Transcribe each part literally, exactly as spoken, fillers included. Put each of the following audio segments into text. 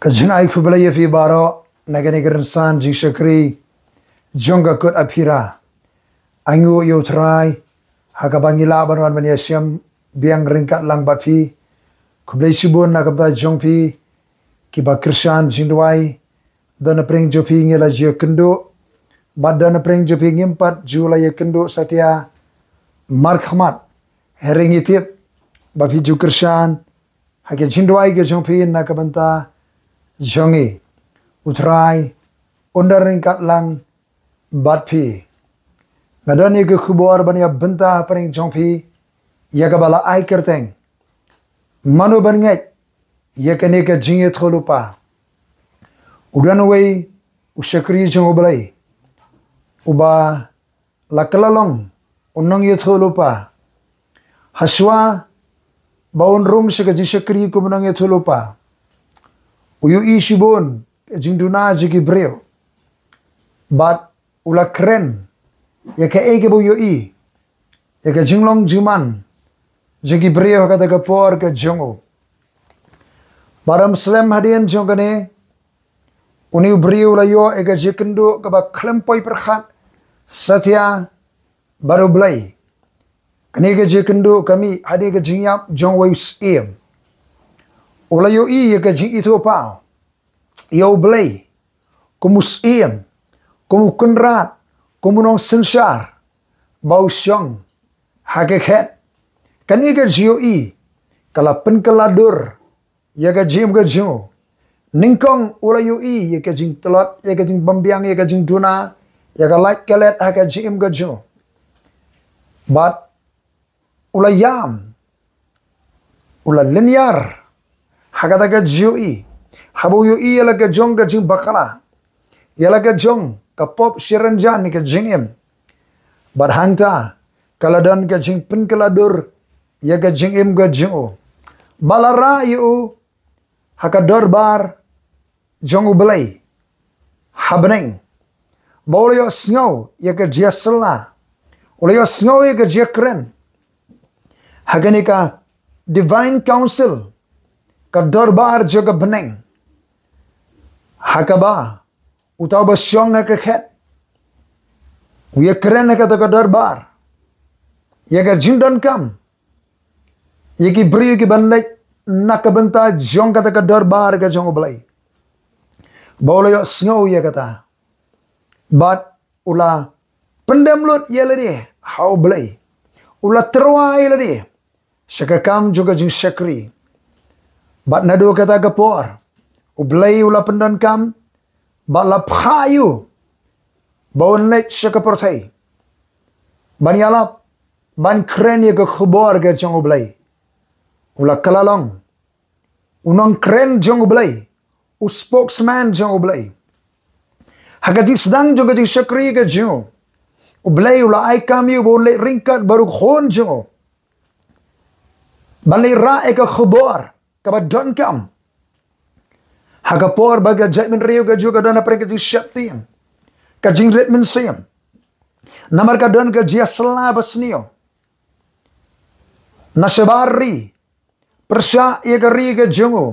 Ka jingai khublei ïa phi baroh na kane ka rynsan jingshakri jong ka kot Aphira. Ai nguh ïa U Trai ha kaba ngi lah ban wan ban ïashem biang ryngkat lang bad phi. Khublei shibun na ka bynta jong phi kiba kyrshan jingduwai. Don na pdeng jong phi ngi la jia kynduh bad don na pdeng jong phi ngim pat ju la ïa kynduh satia. Markhmat, hynrei ngi tip ba phi ju kyrshan ha ka jingduwai ka jong phi na ka bynta jong ngi. U Trai un da ryngkat lang bad phi. Nga don ïa ka khubor ban ïa bynta ha pdeng jong phi ïa kaba la ai kyrteng, mano ban ngeit ïa kane ka jingïathuhlypa? U don uwei u shakri jong U Blei uba la kylla long u nongïathuhlypa. Hashwa ba un rung sha ka jingshakri kum u nongïathuhlypa, u ïohi shibun ka jingduna jong ki briew bad u la kren ïa kaei kaba u ïohi ïa ka jinglong jingman jong ki briew ha kata ka por ka jong u. Bad ym slem hadien jong kane, une u briew u la ïoh ïa ka jingkynduh kaba khlem poi pyrkhat satia bad U Blei. Kane ka jingkynduh ka mih hadien ka jingïap jong uwei u syiem. U la ïohi ïa ka jingithuhpaw ïa U Blei kum u syiem, kum u kynrad, kum u nongsynshar ba u shong ha ka khet. Kane ka jingïohi ka la pynkylla dur ïa ka jingim ka jong u. Nyngkong u la ïohi ïa ka jingtlot, ïa ka jingbymbiang, ïa ka jingduna, ïa ka lait ka let ha ka jingim ka jong u. Bad u la ïam, u la lynñiar ha kata ka jingïohi haba u ïohi ïa la ka jong ka jingbakla, ïa la ka jong ka pop shi rynsan ka jingim. Bad hangta ka la don ka jingpynkylla dur ïa ka jingim ka jong u. Ba la rah ïa u ha ka dorbar jong U Blei ha bneng, ba u la ïohsngew ïa ka jingïasylla, u la ïohsngew ïa ka jingïakren ha kane ka divine council, ka dorbar jong ka bneng, ha kaba uta uba shong ha ka khet u ïakren ha kata ka dorbar ïa ka jingdonkam ïa ki briew kiban leit na ka bynta jong kata ka dorbar ka jong U Blei. Ba u la ïohsngew ïa kata bad u la pyndem lut ïa lade ha U Blei, u la tyrwa ïa lade sha ka kam jong ka jingshakri. Bad naduh kata ka por U Blei u la pyndonkam bad la phah ïa u ba un leit sha ka pyrthei ban ïalap, ban kren ïa ka khubor ka jong U Blei. U la kylla long u nongkren jong U Blei, u spokesman jong U Blei. Ha ka jingsdang jong ka jingshakri ka jong u, U Blei u la ai kam ïa u ba un leit ryngkat bad u khun jong u ban leit rah ïa ka khubor kaba donkam. Ha ka por ba ka jaitbynriew ka jong u ka don ha pdeng ka jingsheptieng, ka jingrit mynsiem, namar ka don ka jingïasylla basniew na shabar ri, pyrshah ïa ka ri ka jong u,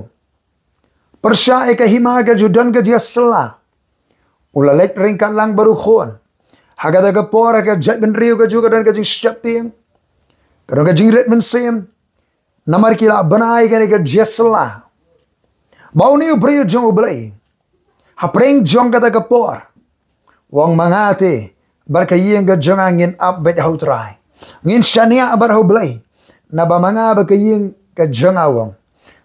pyrshah ïa ka hima ka jong u, don ka jingïasylla. U la leit ryngkat lang bad u khun. Ha kata ka por ha ka jaitbynriew ka jong u ka don ka jingsheptieng, ka don ka jingrit mynsiem, namar ki la bna ïa kane ka jingïasylla. Ba une u briew jong U Blei ha pdeng jong kata ka por u ong, ma nga te bad ka ïing ka jong nga ngin ap beit ha U Trai, ngin shaniah bad ha U Blei, naba ma nga bad ka ïing ka jong nga, u ong,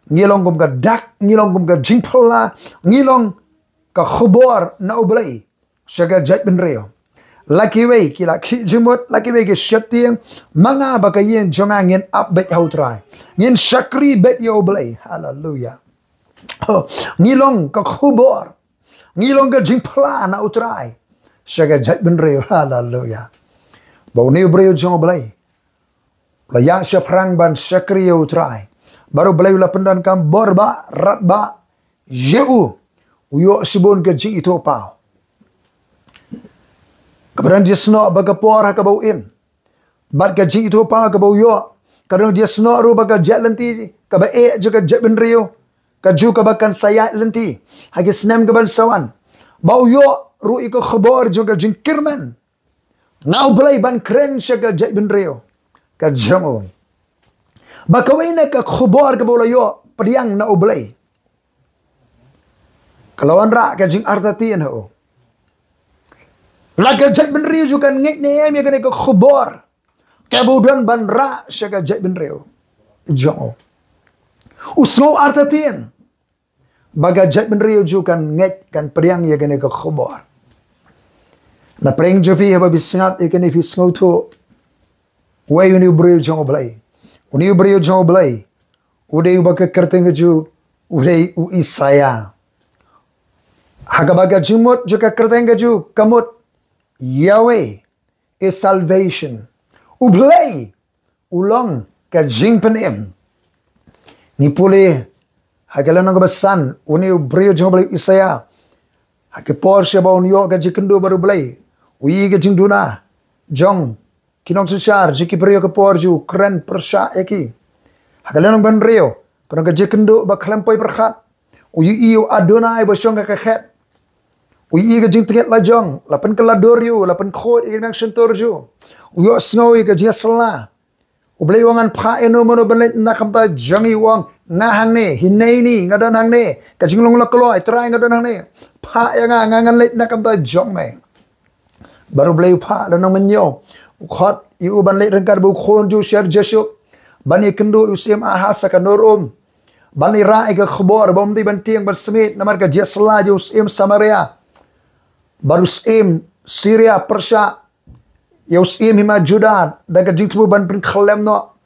ngi long kum ka dak, ngi long kum ka jingphylla, ngi long ka khubor na U Blei sha ka jaitbynriew. La kiwei ki la khih jingmut, la kiwei ki sheptieng, ma nga bad ka ïing jong nga ngin ap beit ha U Trai, ngin shakri beit ïa U Blei. Haleluya. Oh, ngi long ka khubor, ngi long ka jingphylla na U Trai sha ka jaitbynriew. Haleluya. Ba une u briew jong U Blei u la ïaid shaphrang ban shakri ïa U Trai, bad U Blei u la pyndonkam bor bah, rat bah ïa u, u ïoh shibun ka jingithuhpaw. Kaba don jingïasnoh ba ka por ha kaba u im bad ka jingithuhpaw kaba u ïoh, ka don jingïasnoh ruh ba ka jait lynti kaba eh jong ka jaitbynriew ka ju kaba kan sa ïaid lynti ha ki snem kaban sa wan, ba u ïoh ruh ïa ka khubor jong ka jingkyrmen na U Blei ban kren sha ka jaitbynriew ka jong u. Ba kawei na ka khubor kaba u la ïoh pdiang na U Blei, ka la wanrah ka jingartatien ha u. La ka jaitbynriew ju kan ngeit ne em ïa kane ka khubor kaba u don ban rah sha ka jaitbynriew jong u? U sngew artatien ba ka jaitbynriew ju kan ngeit, kan pdiang ïa kane ka khubor? Na pdeng jong phi, haba phi sngap ïa kane, phi sngewthuh, wei une u briew jong U Blei? Une u briew jong U Blei u dei uba ka kyrteng ka ju u dei u Isaïah. Ha kaba ka jingmut jong ka kyrteng ka ju ka mut Yahweh is salvation. U Blei u long ka jingpynim. Ngi pule ha ka lynnong kaba san, une u briew jong U Blei u Isaïah, ha ka por shaba un ïoh ka jingkynduh bad U Blei, u ïohi ka jingduna jong ki nongsynshar jong ki briew, ka por ju kren pyrshah ïa ki. Ha ka lynnong ba hynriew, ka don ka jingkynduh ba khlem poi pyrkhat. U ïohi u Adonai ba shong ha ka khet. U ïohi ka jingtngit lajong, la pynkylla dur ïa u, la pynkhuid ïa ka rmiang shyntur jong u. U ïohsngew ïa ka jingïasylla. U Blei u ong, ngan phah ïano mano ban leit na ka bynta jong ngi? U ong, nga hangne, hinei ni, nga don hangne. Ka jinglong la kloi, Trai, nga don hangne. Phah ïa nga, nga ngan leit na ka bynta jong me. Bad U Blei u phah, lynnong ba hynñiew, u khot ïa u ban leit ryngkat bad u khun jong u Shear-jashub, ban ïakynduh ïa u syiem Ahaz ha ka nur um, ban ïarah ïa ka khubor ba um dei ban tieng ban smiej namar ka jingïasylla jong u syiem Samaria bad u syiem Syria pyrshah ïa u syiem hima Judah da ka jingthmu ban pynkhyllem noh.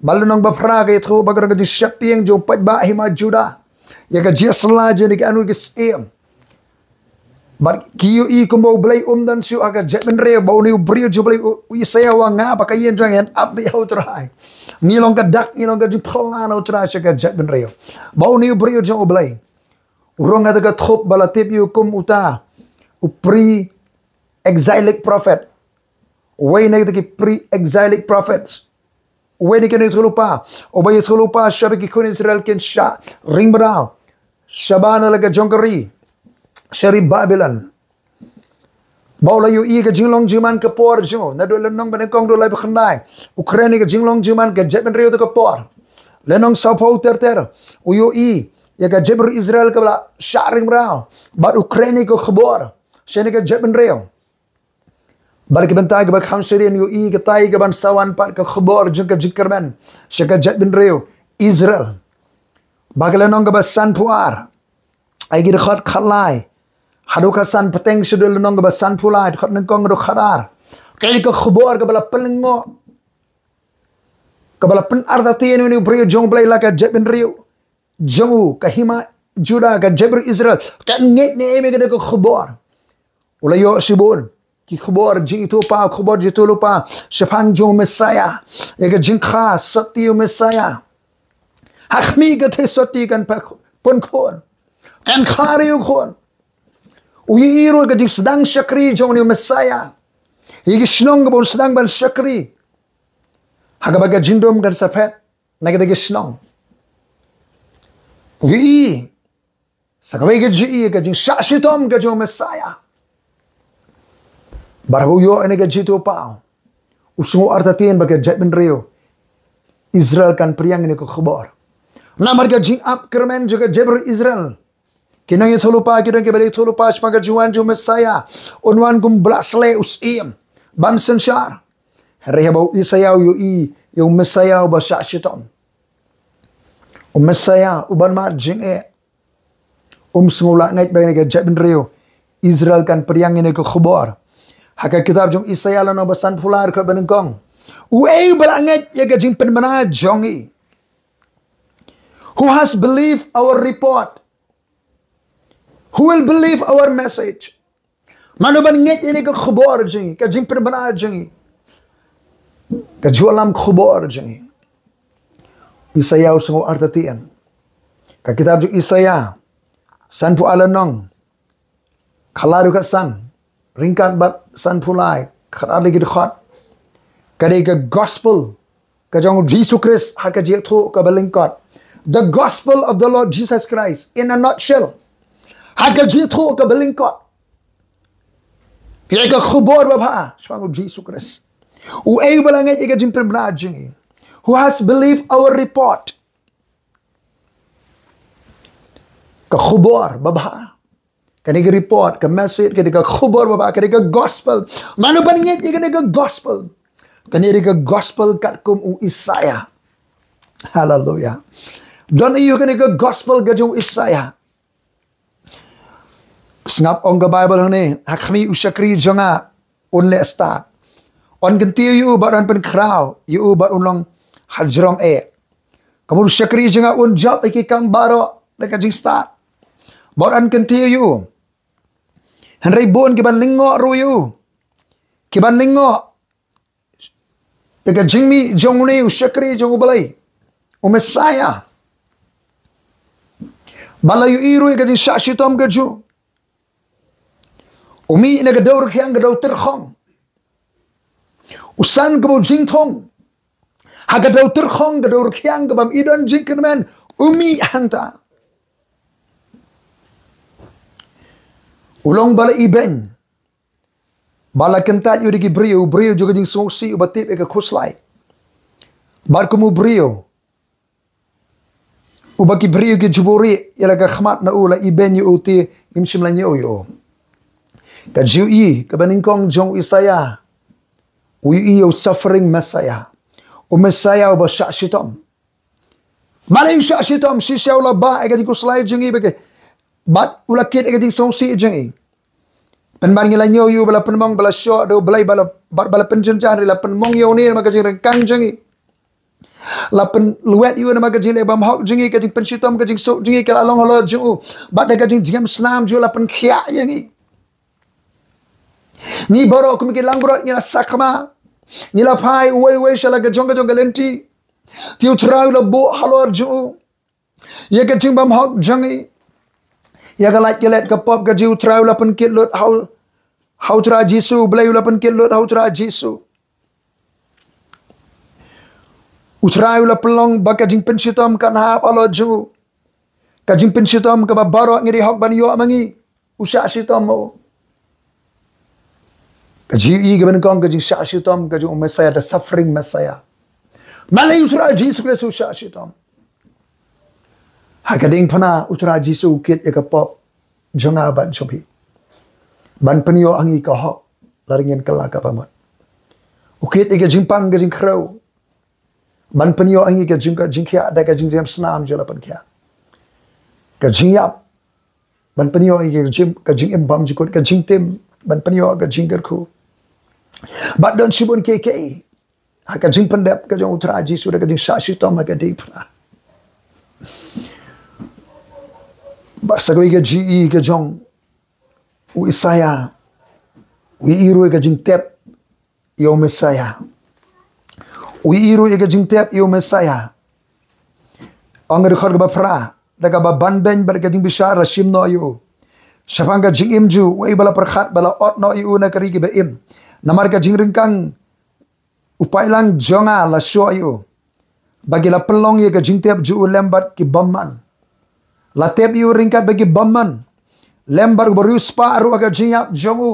Bad lynnong ba phra ka ïathuh ba ka don ka jingsheptieng jong u paidbah hima Judah ïa ka jingïasylla jong kine ki arngut ki syiem. Bad ki ïohi kumba U Blei um don shuh ha ka jaitbynriew, ba une u briew jong U Blei u, u Isaïah u ong, nga bad ka ïing jong nga ngan ap beit ha U Trai. Ngi long ka dak, ngi long ka jingphylla na U Trai sha ka jaitbynriew. Ba une u briew jong U Blei u rung ha kata ka thup ba la tip ïa u kum uta u pre-exilic prophet. Uwei na kita ki pre-exilic prophets. Uwei na ki nongïathuhlypa uba ïathuhlypa sha ba ki khun Israel kin shah ring mraw shabar na la ka jong ka ri, sha ri Babilon. Ba u la ïohi ka jinglong jingman ka por jong u, naduh lynnong ba nyngkong haduh lai ba khyndai. U kren ïa ka jinglong jingman ka jaitbynriew ha kata ka por. Lynnong sawphew ter ter, u ïohi ïa ka jaitbynriew Israel kaba la shah ring mraw bad u kren ïa ka khubor sha kane ka jaitbynriew. Bad ki bynta kiba kham shadien, u ïohi katai kaban sa wan pat ka khubor jong ka jingkyrmen sha ka jaitbynriew Israel. Bad ka lynnong kaba sanphew ar, ha ki dkhot khatlai haduh khatsan, bteng sha ka lynnong kaba sanphew lai, dkhot nyngkong haduh khatar. Kaei ka khubor kaba la pynlyngngoh, kaba la pynartatien ïa une u briew jong U Blei? La ka jaitbynriew jong u, ka hima Judah, ka jaitbynriew Israel, kan ngeit ne em ïa kane ka khubor? U la ïoh shibun ki khubor jingïathuhpaw, khubor jingïathuhlypa shaphang jong u Messiah, ïa ka jingkha sotti u Messiah. Ha khmih ka theisotti kan pun khun, kan kha ïa u khun. U ïohi ruh ka jingsdang shakri jong une u Messiah, ïa ki shnong kaba un sdang ban shakri ha kaba ka jingdum kan sa phet na kita ki shnong. U ïohi sa kawei ka jingïohi ka jingshah shitom ka jong u Messiah. Bad haba u ïoh ïa kane ka jingïathuhpaw, u sngew artatien ba ka jaitbynriew Israel kan pdiang ïa kane ka khubor. Namar ka jingap kyrmen jong ka jaitbynriew Israel, ki nongïathuhlypa ki don kiba la ïathuhlypa shaphang ka jingwan jong u Messiah, un wan kum ba la sleh u syiem ban synshar. Hynrei haba u Isaïah u ïohi ïa u Messiah uba shah shitom, u Messiah uban mad jingeh, um sngew lah ngeit ba kane ka jaitbynriew Israel kan pdiang ïa kane ka khubor. Ha ka kitab jong u Isaïah lynnong ba sanphew lai, dkhot ba nyngkong, uei uba lah ngeit ïa ka jingpynbna jong ngi? Who has believed our report? Who will believe our message? Mano ban ngeit ïa kane ka khubor jong ngi, ka jingpynbna jong ngi, ka jingïalam khubor jong ngi? Isaïah u sngew artatien. Ka kitab jong u Isaïah sanphew ar, lynnong khatlai haduh khatsan, ryngkat bad sanphew lai, khatar lei ki dkhot, ka dei ka gospel ka jong u Jisu Khrist ha ka jingïathuh kaba lyngkot. The gospel of the Lord Jesus Christ in a nutshell. Ha ka jingthoh kaba lyngkot. Ïa ka khubor babha shaphang u Jisu Khrist. Uei uba la ngeit ïa ka jingpynbna jong ngi? Who has believed our report? Ka khubor babha. Kane ka report, ka message, kane ka khubor babha, kane ka gospel. Mano ban ngeit ïa kane ka gospel? Kane ka gospel katkum u Isaiah. Haleluya. Don aiu kane ka gospel ka jong u Isaiah? Sngap, ong ka Bible hangne, ha khmih u shakri jong nga un leh stad. Un kyntiew ïa u bad un pynkhraw ïa u bad un long hajrong eh. Kumno u shakri jong nga un jop ïa ki kam baroh da ka jingstad. Bad un kyntiew ïa u. Hynrei bun kiban lyngngoh ruh ïa u. Kiban lyngngoh ïa ka jingmih jong une u shakri jong u Blei, u Messiah. Ba la ïohi ruh ïa ka jingshah shitom ka jong u. U mih na ka dewrkhiang ka dewtyrkhong. U san kum u jingthung. Ha ka dewtyrkhong ka dewrkhiang kaba ym don jingkyrmen, u mih hangta. U long ba la ibeiñ. Ba la kyntait ïa u da ki briew, u briew jong ka jingsngewsih uba tip ïa ka khuslai. Bad kum u briew uba ki briew ki ju buhrieh ïa la ka khmat na u, la ibeiñ ïa u te ngim shym la ñiew ïa u. Ka jingïohi kaba nyngkong jong u Isaiah, u ïohi ïa u suffering Messiah. U Messiah uba shah shitom. Balei u shah shitom? Shisha u la bah ïa ka jingkhuslai jong ngi bad u la kit ïa ka jingsngewsih jong ngi. Pynban ngi la ñiew ïa u ba la pynmong, ba la shoh da u Blei, ba la, bad ba la pynjynjar, la pynmong ïa une namar ka jingryngkang jong ngi. La pynlwet ïa u namar ka jingleh bymhok jong ngi, ka jingpynshitom, ka jingsuk jong ngi ka la long halor jong u. Bad da ka jingjngem snam jong u la pynkhiah ïa ngi. Ngi baroh kum ki langbrot ngi la sakma. Ngi la phai uwei uwei sha la ka jong ka jong ka lynti. Te u Trai u la buh halor jong u ïa ka jingbymhok jong ngi. Ïa ka lait ka let ka pop ka jong u, u Trai u la pynkit lut ha u, ha u Trai Jisu, u Blei u la pynkit lut ha u Trai Jisu. U Trai u la pynlong ba ka jingpynshitom kan hap halor jong u. Ka jingpynshitom kaba baroh ngi dei hok ban ïoh ma ngi. U shah shitom mo. Ka jingïohi kaba nyngkong ka jingshah shitom ka jong u Messiah, the suffering Messiah. Balei u Trai Jisu Khrist u shah shitom? Ha ka diengphna u Trai Jisu u kit ïa ka pop jong nga bad jong phi. Ban pynïoh ha ngi ka hok lada ngin kylla kaba mut. U kit ïa ka jingpang ka jingkhrew. Ban pynïoh ha ngi ka jing, ka jingkhiah da ka jingjngem snam jong u la pynkhiah. Ka jingïap. Ban pynïoh ha ngi ka jing, ka jingim bymjukut, ka jingtim. Ban pynïoh ka jingkyrkhu. Bad don shibun kiei kiei. Ha ka jingpyndep ka jong u Trai Jisu da ka jingshah shitom ha ka diengphna. Bad sa kawei ka jingïohi ka jong u Isaiah. U ïohi ruh ïa ka jingtep ïa u Messiah. U ïohi ruh ïa ka jingtep ïa u Messiah. Ong ha dkhot kaba phra, da kaba banbeiñ bad ka jingbishar la shim noh ïa u. Shaphang ka jingim jong u, uei ba la pyrkhat ba la ot noh ïa u na ka ri kiba im. Namar ka jingryngkang u paidlang jong nga la shoh ïa u. Ba ki la pynlong ïa ka jingtep jong u lem bad ki bymman. La tep ïa u ryngkat bad ki bymman. Lem bad uba riewspah ruh ha ka jingïap jong u.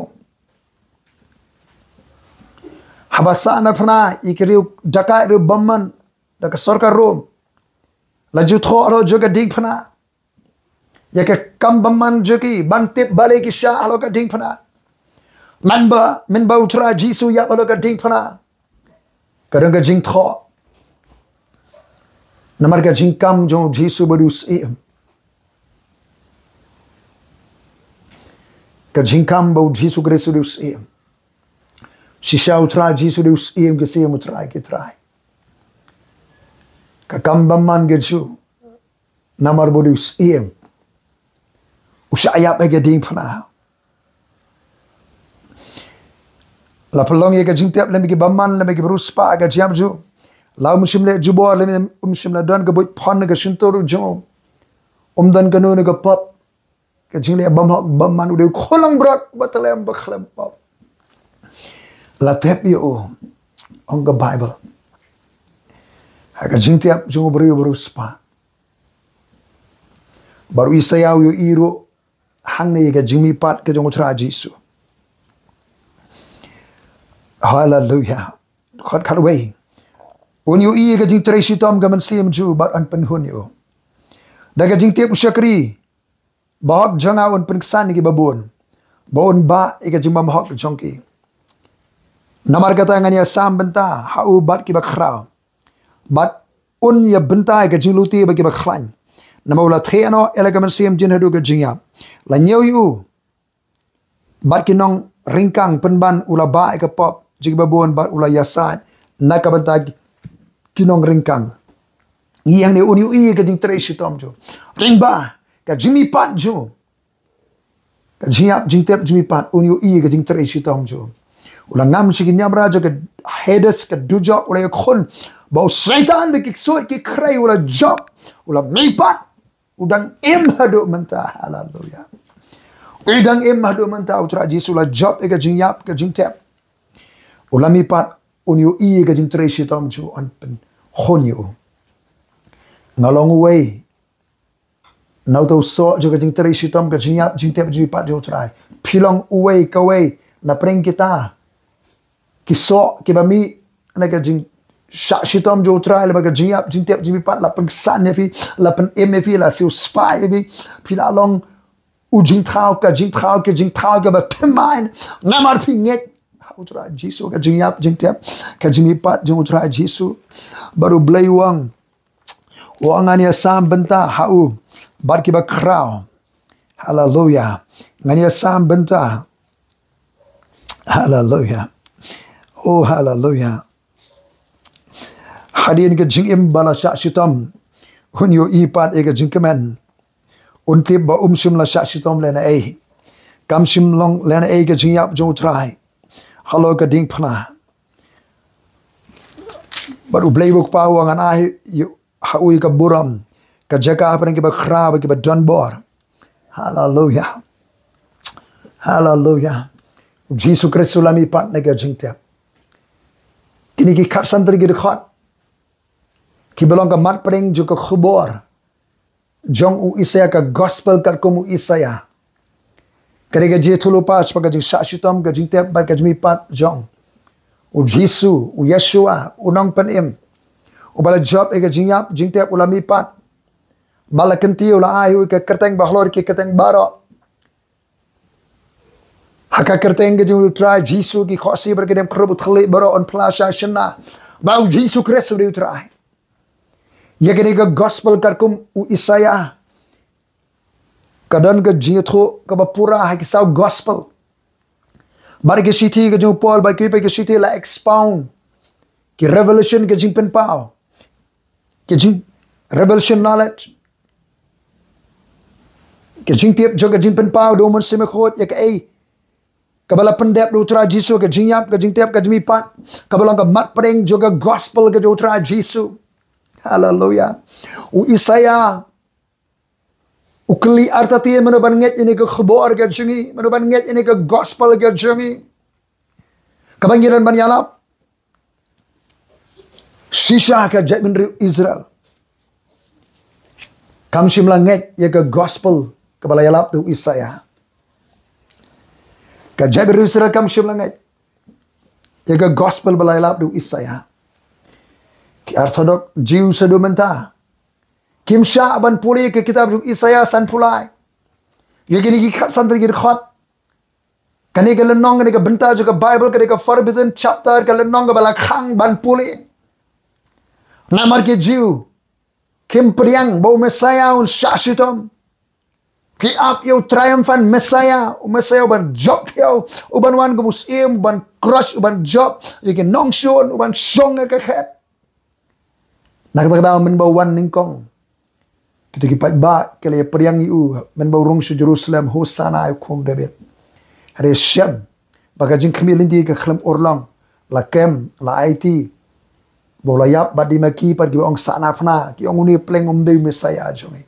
Haba sah na phna ïa ki riew dakai, riew bymman da ka sorkar Rom. La ju thoh halor jong ka diengphna. Ïa ka kam bymman jong ki, ban tip balei ki shah halor ka diengphna. Mynba, mynba u Trai Jisu u ïap halor ka diengphna. Ka don ka jingthoh. Namar ka jingkam jong u Jisu ba u dei u Syiem. Ka jingkam ba u Jisu Khrist u dei u Syiem. Shisha u Trai Jisu u dei u Syiem ki syiem, u Trai ki trai. Ka kam bymman ka jong u. Namar ba u dei u Syiem. U shah ïap ha ka diengphna. La pynlong ïa ka jingtep lem bad ki bymman, lem bad ki riewspah ha ka jingïap jong u. La um shym leh jubor, lem um shym la don ka buit phon ha ka shyntur jong u. Um don kano kano ka pop. Ka jingleh bymhok bymman, u dei u khun langbrot uba tyllem ba khlem pop. La tep ïa u. Ong ka Baibl. Ha ka jingtep jong u briew ba riewspah. Bad u Isaïah u ïohi ruh hangne ïa ka jingmihpat ka jong u Trai Jisu. Haleluya. Khot khatwei. Un ïohi ïa ka jingtrei shitom ka mynsiem jong u bad yn pynhun ïa u. Da ka jingtip u shakri bahok jong nga un pynksan ïa kiba bun, ba un bah ïa ka jingbymhok jong ki. Namar kata ngan ïasam bynta ha u bad kiba khraw, bad un ïa bynta ïa ka jinglute bad kiba khlaiñ. Namar u la theh noh ïa la ka mynsiem jin haduh ka jingïap. La ñiew ïa u bad ki nongryngkang pynban, u la bah ïa ka pop jong kiba bun bad u la ïasaid na ka bynta ki nongryngkang. Ïa hangne un ïohi ïa ka jingtrei shitom jong u. Lyngba ka jingmihpat jong u, ka jingïap jingtep jingmihpat, un ïohi ïa ka jingtrei shitom jong u. U la ngam sha ki niamra jong ka Hades, ka dujok, u la ïakhun bad u Soitan bad ki ksuid ki khrei, u la jop, u la mihpat. U dang im haduh mynta. Haleluya. U dang im haduh mynta u Trai Jisu, u la jop ïa ka jingïap ka jingtep. U la mihpat, un ïohi ïa ka jingtrei shitom jong u, yn pynhun ïa u. Nga long uwei na uta u soh jong ka jingtrei shitom ka jingïap jingtep jingmihpat jong u Trai. Phi long uwei kawei na pdeng kita ki soh kiba mih na ka jingshah shitom jong u Trai, lyngba ka jingïap jingtep jingmihpat, la pynksan ïa phi, la pynim ïa phi, la siewspah ïa phi. Phi la long u jingthaw ka jingthaw ka jingthaw kaba thymmai namar phi ngeit ha u Trai Jisu, ka jingïap jingtep ka jingmihpat jong u Trai Jisu. Bad u Blei u ong, u ong, ngan ïasam bynta ha u bad kiba khraw. Haleluya. Ngan ïasam bynta. Haleluya. Oh, haleluya. Hadien ka jingim ba la shah shitom, un ïohi pat ïa ka jingkmen. Un tip ba um shym la shah shitom lehnohei. Kam shym long lehnohei ka jingïap jong u Trai halor ka diengphna. Bad u Blei u Kpa u ong, ngan ai ïa u, ha u ïa ka burom, ka jaka hapdeng kiba khraw bad kiba don bor. Haleluya. Haleluya. U Jisu Khrist u la mihpat na ka jingtep. Kine ki khatsan tylli ki dkhot kiba long ka mat pdeng jong ka khubor jong u Isaïah, ka gospel katkum u Isaïah. Ka dei ka jingïathuhlypa shaphang ka jingshah shitom, ka jingtep bad ka jingmihpat jong u Jisu, u Yeshua, u Nongpynim, uba la jop ïa ka jingïap jingtep, u la mihpat. Ba la kyntiew, la ai ïa u ka kyrteng ba halor ki kyrteng baroh. Ha ka kyrteng ka jong u Trai Jisu ki khohsiew bad ki dem khrup u thylliej baroh yn phla shai shynna ba u Jisu Khrist u dei u Trai. Ïa kane ka gospel katkum u Isaïah, ka don ka jingïathuh kaba pura ha ki saw gospel. Bad ki shithi ka jong u Paul bad kiwei pat ki shithi la expound ki revelation, ka jingpynpaw, ka jing revelation knowledge, ka jingtip jong ka jingpynpaw da u Mynsiem Bakhuid ïa kaei kaba la pyndep da u Trai Jisu, ka jingïap, ka jingtep, ka jingmihpat, kaba long ka mat pdeng jong ka gospel ka jong u Trai Jisu. Haleluya. U Isaïah u kylli artatien, mano ban ngeit ïa kane ka khubor ka jong ngi, mano ban ngeit ïa kane ka gospel ka jong ngi kaba ngi don ban ïalap? Shisha ka jaitbynriew Israel kam shym la ngeit ïa ka gospel kaba la ïalap da u Isaïah. Ka jaitbynriew Israel kam shym la ngeit ïa ka gospel ba la ïalap da u Isaïah. Ki Orthodox Jew shaduh mynta kim shah ban pule ka kitab jong u Isaïah sanphew lai. Ïa kine ki khatsan tylli ki dkhot. Kane ka lynnong, kane ka bynta jong ka Bible, kane ka forbidden chapter, ka lynnong kaba la khang ban pule. Namar ki Jiw kim pdiang ba u Messiah un shah shitom. Ki ap ïa u triumphant Messiah, u Messiah uban jop thiaw, uban wan kum u syiem, uban crush, uban jop ïa ki nongshun, uban shong ïa ka khet. Na kata ka daw mynba u wan nyngkong, kito ki paidbah ki la ïa pdiang ïa u mynba u rung sha Jerusalem, Hosanna ïa u Khun David. Hynrei shem ba ka jingkhmih lynti ka khlem urlong, la kem, la aiti ba u la ïap, bad dei ma ki pat kiba ong sah na phna, ki ong une pleng um dei u Messiah jong ngi.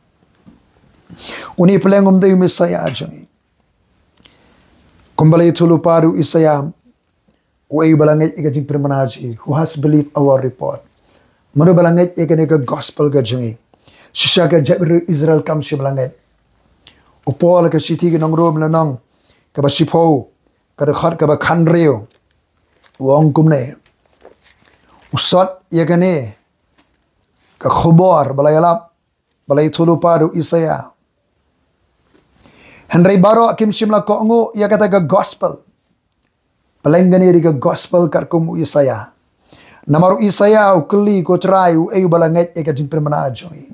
Une pleng um dei u Messiah jong ngi. Kumba la ïathuh lypa da u Isaïah, uei ba la ngeit ïa ka jingpynbna jong ngi? Who has believed our report? Mano ba la ngeit ïa kane ka gospel ka jong ngi? Shisha ka jaitbynriew Israel kam shym la ngeit. U Paul ha ka shithi ki nong Rom lynnong kaba shiphew, ka dkhot kaba khathynriew, u ong kumne: U sot ïa kane ka khubor ba la ïalap, ba la ïathuhlypa da u Isaïah. Hynrei baroh kim shym la kohnguh ïa kata ka gospel. Pynlong kane ri ka gospel katkum u Isaïah. Namar u Isaïah u kylli ko Trai, uei uba la ngeit ïa ka jingpynbna jong ngi.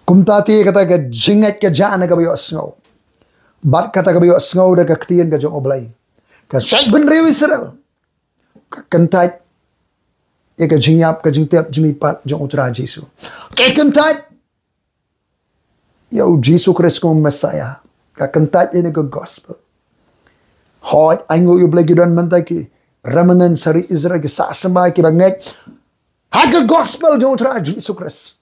Kumta te kata ka jingngeit ka jah na kaba ïohsngew. Bad kata kaba ïohsngew da ka ktien ka jong U Blei, ka jaitbynriew Israel, ka kyntait ïa ka jingïap ka jingtep jingmihpat jong u Trai Jisu. Ka kyntait ïa u Jisu Khrist kum u Messiah. Ka kyntait ïa kane ka gospel. Hooid, ainguh ïa U Blei, ki don mynta ki remnant sha ri Israel, ki sah symbai kiba ngeit ha ka gospel jong u Trai Jisu Khrist.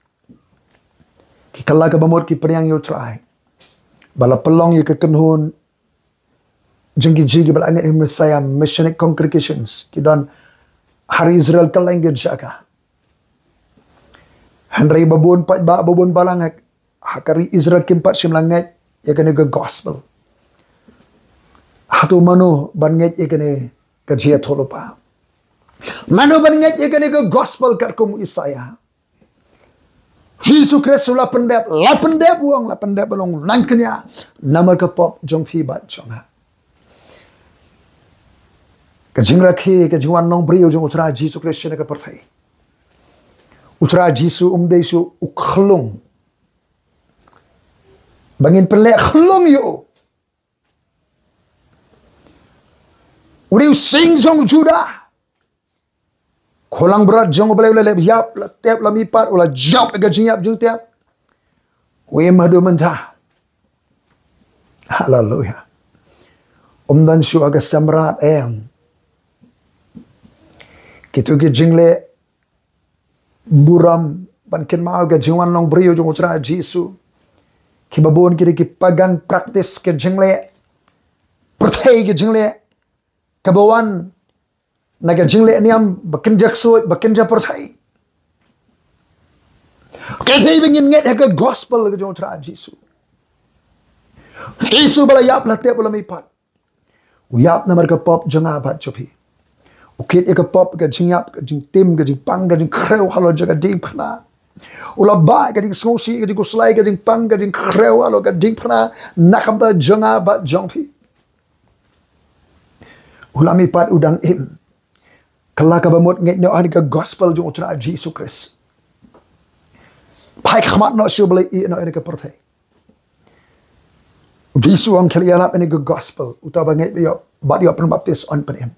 Ki kylla ka bamut, ki pdiang ïa u Trai. Ba la pynlong ïa ka kynhun jong ki Jiw kiba la ngeit ha u Messiah, Messianic congregations, ki don ha ri Israel kylleng ki jaka. Hynrei ba bun paidbah, ba bun balang ha ka ri Israel kim pat shym la ngeit ïa kane ka gospel. Hato mano ban ngeit ïa kane ka jingïathuhlypa? Mano ban ngeit ïa kane ka gospel katkum u Isaïah? Jisu Khrist u la pyndep, la pyndep u ong, la pyndep u ong, nang kñia namar ka pop jong phi bad jong nga. Ka jingrakhe, ka jingwan long briew jong u Trai Jisu Khrist shane ka pyrthei. U Trai Jisu um dei shuh u khyllung ba ngin pynleh khyllung ïa u. U dei u sing jong u Judah. Ko langbrot jong U Blei u la leh ïap, la tep, la mihpat, u la jop ïa ka jingïap jingtep. U im haduh mynta. Haleluya. Um don shuh ha ka sem mrad em. Kito ki jingleh burom ban kynmaw ka jingwan long briew jong u Trai Jisu, kiba bun ki dei ki pagan practice, ka jingleh pyrthei, ka jingleh kaba wan na ka jingleh niam ba kynja ksuid, ba kynja pyrthei. Ka dei ba ngin ngeit ha ka gospel ka jong u Trai Jisu. Jisu ba la ïap, la tep, u la mihpat. U ïap namar ka pop jong nga bad jong phi. U kit ïa ka pop, ka jingïap, ka jingtim, ka jingpang, ka jingkhrew halor jong ka diengphna. U la bah ka jingsngewsih, ka jingkhuslai, ka jingpang, ka jingkhrew halor ka diengphna, na ka bynta jong nga bad jong phi. U la mihpat, u dang im. Kylla ka bamut, ngeit noh ha kane ka gospel jong u Trai Jisu Khrist. Phai khmat noh sha U Blei, ïeh noh ïa kane ka pyrthei. U Jisu u ong, khie ïalap ïa kane ka gospel, uta ba ngeit bad ïoh, bad ïoh pynbaptis yn pynim.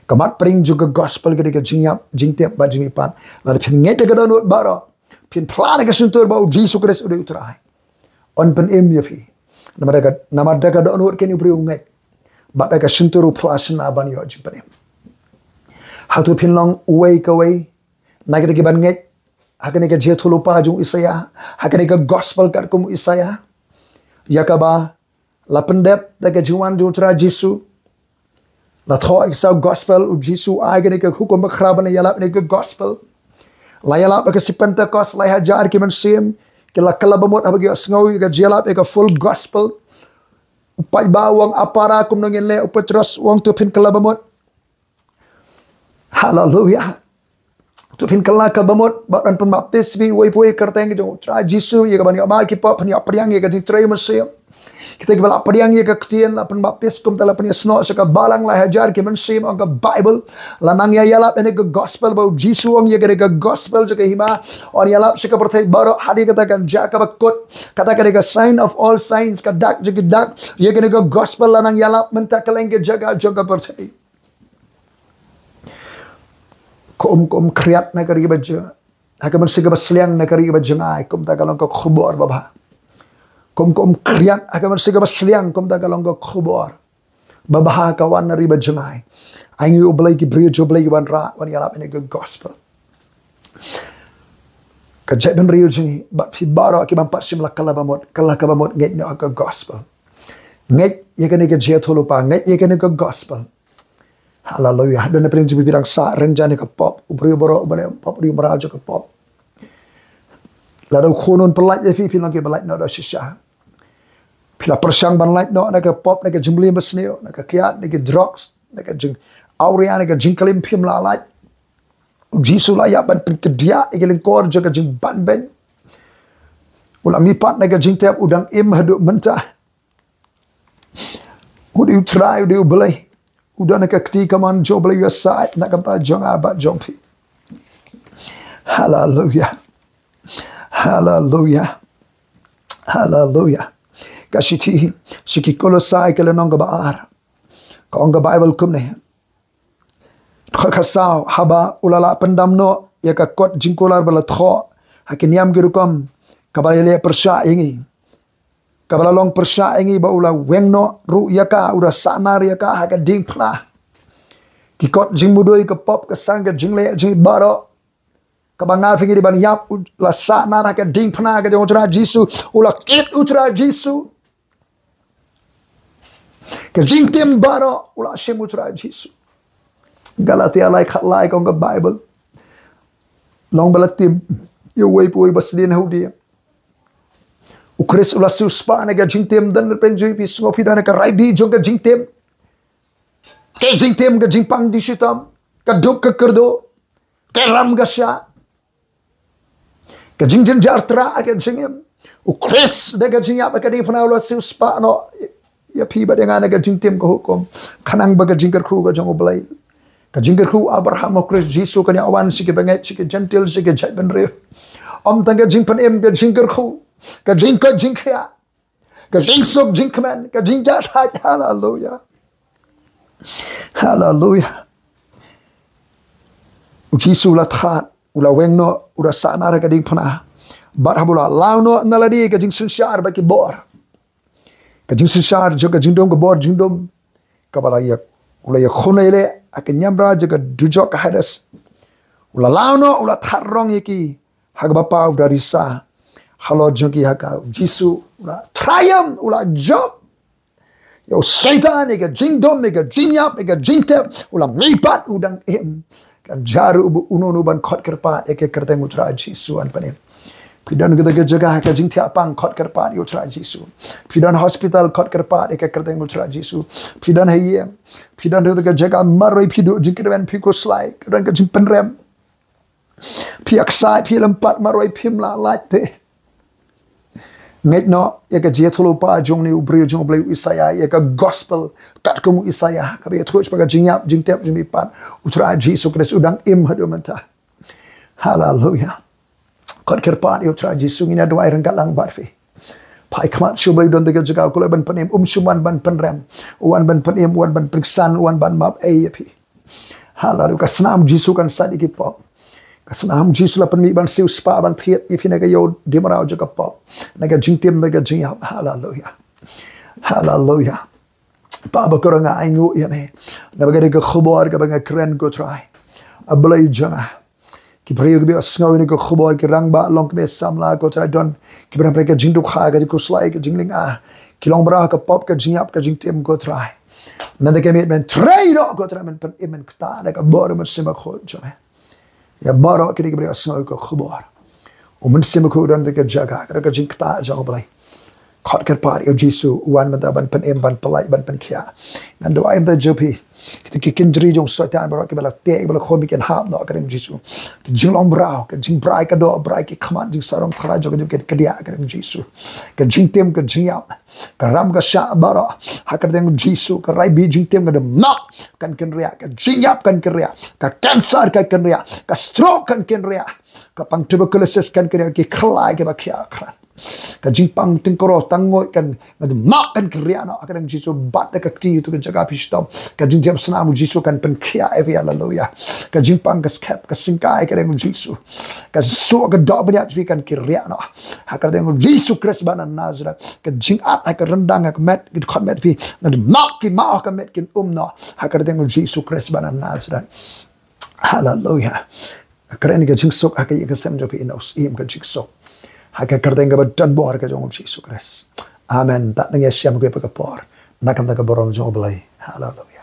Ka mat pyrshah jong ka gospel ka dei ka jingïap, jingtep bad jingmihpat. Lada phin ngeit da ka dohnud baroh, phin phla na ka shyntur ba u Jisu Khrist u dei u Trai, yn pynim ïa phi. Namar da ka, namar da ka dohnud keiñ u briew u ngeit, bad da ka shyntur u phla shynna ban ïoh jingpynim. Hato phin long uwei kawei na kita kiban ngeit ha kane ka jingïathuhlypa jong u Isaïah, ha kane ka gospel katkum u Isaïah, ïa kaba la pyndep da ka jingwan jong u Trai Jisu? La thoh ïa ka gospel, u Jisu u ai kane ka hukum bakhraw ban ïalap ïa kane ka gospel. La ïalap ha ka sngi Pentekost, lai hajar ki mynsiem ki la kylla bamut haba ki ïohsngew ïa ka jingïalap ïa ka full gospel. U paidbah u ong, para, kumno ngin leh? U Petros u ong, to phin kylla bamut. Haleluya. To phin kylla ka bamut bad yn pynbaptis phi uwei pa uwei ha ka kyrteng jong u Trai Jisu ïa kaban ïoh map ki pop, phin ïoh pdiang ïa ka jingtrei mynsiem. Kita kiba la pdiang ïa ka ktien, la pynbaptis, kumta la pynïasnoh sha ka balang, lai hajar ki mynsiem, ong ka Baibl. La nang ïa ïalap ïa kane ka gospel ba u Jisu u ong, ïa kane ka gospel jong ka hima yn ïalap sha ka pyrthei baroh, hadien kata kan jia kaba kut. Kata ka dei ka sign of all signs, ka dak jong ki dak. Ïa kane ka gospel la nang ïalap mynta kylleng ki jaka jong ka pyrthei. Kum, kum khriat na ka ri ba jong, ha ka mynsiem kaba sliang na ka ri ba jngai, kumta ka long ka khubor babha. Kum, kum khriat ha ka mynsiem kaba sliang, kumta ka long ka khubor babha ka wan na ri ba jngai. Ainguh ïa U Blei, ki briew jong U Blei ki wanrah, wan ïalap ïa kane ka gospel. Ka jaitbynriew jong ngi bad phi baroh kiban pat shym la kylla bamut, kylla ka bamut, ngeit noh ha ka gospel. Ngeit ïa kane ka jingïathuhlypa, ngeit ïa kane ka gospel. Haleluya. Don na pdeng jong phi ba dang sah rynjang ïa ka pop, u briew baroh uba leh pop u dei u mraw jong ka pop. Lada u Khun un pyllait ïa phi, phin long kiba lait noh da shisha. Phi la pyrshang ban lait noh na ka pop, na ka jingmlien basniew, na ka kiad, na ka drugs, na ka jingawria, na ka jingklim, phim lah lait. U Jisu u la ïap ban pynkdiah ïa ka lyngkor jong ka jingbanbeiñ. U la mihpat na ka jingtep, u dang im haduh mynta. U dei u Trai, u dei u Blei. U don ha ka kti kamon jong u Blei, u ïasaid na ka bynta jong nga bad jong phi. Haleluya. Haleluya. Haleluya. Ka shithi sha ki Kolosai ka lynnong kaba ar, ka ong ka Baibl kumne. Dkhot khatsaw: Haba u la lah pyndam noh ïa ka kot jingkular ba la thoh ha ki niam ki rukom, kaba la ïaleh pyrshah ïa ngi, kaba la long pyrshah ïa ngi, ba u la weng noh ruh ïa ka, u da sahnar ïa ka ha ka diengphna. Ki kot jingmudui, ka pop, ka sang, ka jingleh jong ngi baroh, kaba nga phi ngi dei ban ïap, u la sahnar ha ka diengphna ka jong u Trai Jisu. U la kit u Trai Jisu. Ka jingtim baroh u la shim u Trai Jisu. Galatia lai khatlai ka ong ka Baibl: Long ba la tim ïa uwei pa uwei ba sdien ha u dieng. U Khrist u la siewspah na ka jingtim. Don repent jong phi, sngew phi don ha ka rai bih jong ka jingtim. Ka jingtim, ka jingpang jingshitom, ka duk ka kyrduh, ka ram ka shah, ka jingjynjar trah ha ka jingim. U Khrist da ka jingïap ha ka diengphna u la siewspah noh ïa phi bad ïa nga na ka jingtim ka hukum, khnang ba ka jingkyrkhu ka jong u Blei, ka jingkyrkhu u Abraham ha u Khrist Jisu, kan ïa wan sha ki bangeit, sha ki Jentil, sha ki jaitbynriew. Ym tang ka jingpynim, ka jingkyrkhu, ka jingkoit jingkhiah, ka jingsuk jingkmen, ka jingjahthait. Haleluya. Haleluya. U Jisu u la thad, u la weng noh, u da sahnar ha ka diengphna. Bad haba u la law noh na lade, ka jingsynshar bad ki bor, ka jingsynshar jong ka jingdum, ka bor jingdum, kaba la ïa, u la ïakhun ïaleh ha ka niamra jong ka dujok, ka Hades. U la law noh, u la thad rong ïa ki ha kaba paw, u da risa halor jong ki ha ka. U Jisu u la triumph, u la jop ïa u Soitan, ïa ka jingdum, ïa ka jingïap, ïa ka jingtep. U la mihpat, u dang im. Kan jia ruh uno uno ban khot kyrpad ïa ka kyrteng u Trai Jisu, wan pynim. Phi don kata ka jaka ha ka jingthiah pang, khot kyrpad ïa u Trai Jisu. Phi don hospital, khot kyrpad ïa ka kyrteng u Trai Jisu. Phi don ha ïing, phi don kata ka jaka marwei, phi duh jingkyrmen, phi khuslai, ka don ka jingpynrem, phi ïaksaid, phi lympat marwei, phim lah lait te. Ngeit noh ïa ka jingïathuhlypa jong une u briew jong u Blei u Isaïah, ïa ka gospel katkum u Isaïah, kaba ïathuh shaphang ka jingïap jingtep jingmihpat. U Trai Jisu Khrist u dang im haduh mynta. Haleluya. Khot kyrpad ïa u Trai Jisu. Ngin ïa duwai ryngkat lang bad phi. Phai khmat sha u Blei, don kata ka jaka, u kwah ban pynim, um shym wan ban pynrem, u wan ban pynim, u wan ban pynksan, u wan ban map ei ïa phi. Haleluya. Ka snam Jisu kan sait ïa ki pop. Ka snam Jisu la pynmih ban siewspah, ban thied ïa phi na ka ïew dih mraw jong ka pop, na ka jingtim, na ka jingïap. Haleluya. Haleluya. Papa, ko rang, nga ainguh ïa me, naba ka dei ka khubor kaba nga kren, ko Trai, A Blei jong nga. Ki briew kiba ïohsngew ïa kane ka khubor ki rangbah long kum ki samla, ko Trai, don kiba don ha ka jingdukha, ka jingkhuslai, ka jinglynga, ki long mraw ha ka pop, ka jingïap, ka jingtim, ko Trai. Mynta ka miet men trei noh, ko Trai, men pynim, men ktah da ka bor u Mynsiem Bakhuid jong me ïa baroh kine kiba ïohsngew ïa ka khubor. U Mynsiem Bakhuid u don ha ka jaka, ka don ka jingktah jong U Blei. Khot kyrpad ïa u Jisu, u wan mynta ban pynim, ban pynlait, ban pynkhiah. Ngan duwai mynta jong phi. Kita ki kynjri jong u Soitan baroh kiba la teh, kiba la khum, kin hap noh ha ka kyrteng Jisu. Ka jinglong mraw, ka jingbrai ka doh, brai ki khmat, jingsarong tharai jong ka, kin kdiah ha ka kyrteng Jisu. Ka jingtim, ka jingïap, ka ram ka shah baroh, ha ka kyrteng Jisu, ka rai bih jingtim ka dei mak kan kynriah, ka jingïap kan kynriah, ka cancer kan kynriah, ka stroke kan kynriah, ka pang tuberculosis kan kynriah, ki khlai kiba khia khran. Ka jingpang tyngkroh tang nguid kan, nga dei mak kan kynriah noh ha ka kyrteng Jisu, bat da ka kti ïa uto ka jaka phi shitom. Ka jingjem snam u Jisu kan pynkhiah ïa phi, haleluya. Ka jingpang ka skep, ka syngkai ha ka kyrteng Jisu. Ka suh ka doh bniat phi kan kynriah noh ha ka kyrteng Jisu Khrist ba na Nasareth. Ka jingat ha ka ryndang, ha ka met, ki dkhot met phi, nga dei mak, ki mah ha ka met kin um noh ha ka kyrteng Jisu Khrist ba na Nasareth. Haleluya. Kren ka jingsuk ha ka ïing ka sem jong phi, ïa u Syiem ka jingsuk ha ka kyrteng kaba don bor ka jong u Jisu Khrist. Amen. Tad nang ïa shem kawei pat ka por na ka bynta ka burom jong U Blei. Haleluya.